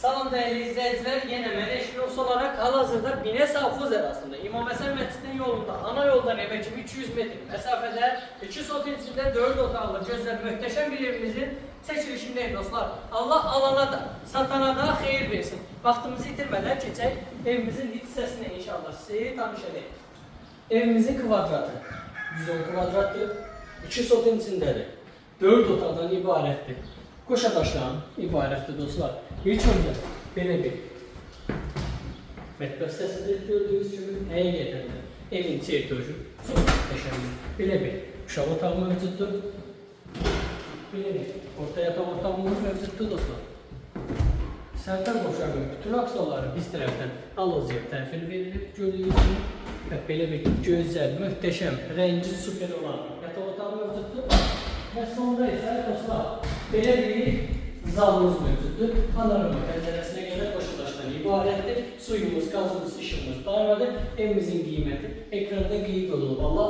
Salam dəyərli izləyicilər, yenə mən Eşmiyox olaraq hal-hazırda Binə Savxoz arasında İmam Həsən məscidinin yolunda, ana yoldan evə kimi 200 metr məsafədə 2 sotin içində 4 otaqlı gözəl, möhtəşəm bir evimizin çəkilişindəyik dostlar. Allah alana da, satana da xeyir versin. Vaxtımızı itirmədən keçək evimizin iç hissəsinə inşallah sizi tanış edək. Evimizin kvadratı 110 kvadratdır. 2 sotin içindədir. 4 otaqdan ibarətdir. Qoşa daşdan ibarətdir dostlar. İlk öncə belə bir mətbəx hissəsidir gördüyünüz kimi həqiqətən də evin çertoju çox möhtəşəmdir. Belə bir uşaq otağı mövcuddur. Belə bir orta yataq otağımız mövcuddur dostlar. Sərdar qovşağının bütün aksesuarları biz tərəfdən alıcıya təhvil verilir gördüyünüz kimi. Və belə bir gözəl, möhtəşəm, rəngi super olan yataq otağı mövcuddur. Və sonda isə dostlar, belə bir zalımız mövcuddur. Panorama pəncərəsinə qədər qoşa daşdan ibarətdir. Suyumuz, qazımız, işığımız daimadır. Evimizin qiyməti ekranda qeyd olunub. Allah